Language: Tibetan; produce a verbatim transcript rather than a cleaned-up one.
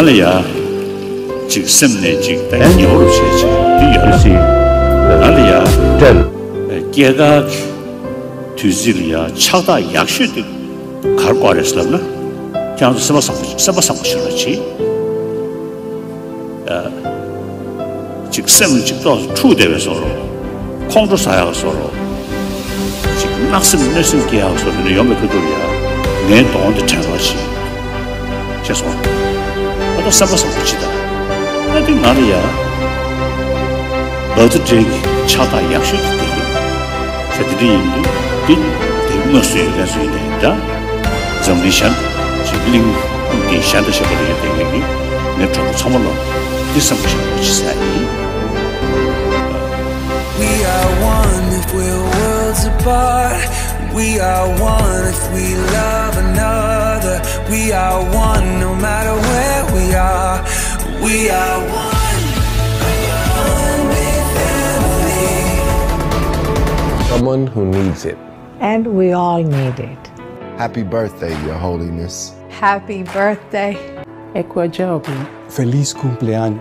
ལ་ཡ། ཅིག་སེམས་ནས་ཅིག་ད་ཉེ་བར་བྱས་ཅིག་འདི་ཡོད་ལ། ཅིག་ང་ལ་ཡ། སྐྱེས་སྐར་གྱི་དུས་ཚིགས་ལ་ཡ་ཕྱག་རྟགས་ཡག་ཤོས་དེ་ག་རེ་བཀོད་རེད་ལབ་ན། ཁྱེད་རང་ཚོ་སེམས་པ་བཟང་པོ་སེམས་པ་བཟང་པོ་བྱེད་རོགས་གྱིས། ཅིག་སེམས་ཅིག་ཏོག་ཙམ་འཁྲུག་བསྡད་པའི་བཟོ་འདྲ། ཁོང་ཁྲོ་ཟ་ཡག་བཟོ་འདྲ། ཅིག་གནག་སེམས་གནོད་སེམས་སྐྱེ་ཡག་བཟོ་འདྲ་ཡོང་བའི་ཁ་ཐུག་ལ་ཡ། ངའི་གདོང་དེ་དྲན་པ་བྱེད། ཤེས་སོང་། ཨ་ད་སེམས་པ་བཟང་པོ་བྱེད་དང་། ཨ་དེ་ང་ལ་ཡ། བར་ཐི་ཌེ་གི་ཕྱག་རྟགས་ཡག་ཤོས་དེ་དེ་རེད། ས་དེ་འདྲ་ཡིན་དུས་དེ་དེ་དངོས་སུ་ཡོད་མཁན་ཚོ་ཡིན་ནའི་འདྲ། འཛམ་གླིང་གཞན་ཅིག་གླིང་ཁུག་གི་གཞན་དང་གཞན་པ་ལ་ཡོད་བསྡད་མཁན་གྱི་ངའི་གྲོགས་པོ་ཚང་མ་ལ་འདི་བསམ་བློ་བཞག་རོགས་བྱེད་ཟེར་ཡིན། We are one if we're worlds apart. We are one if we love another. We are one no matter where we are. We are one, one big family. Someone who needs it. And we all need it. Happy birthday, Your Holiness. Happy birthday. Ekwa Jobi. Feliz cumpleaños.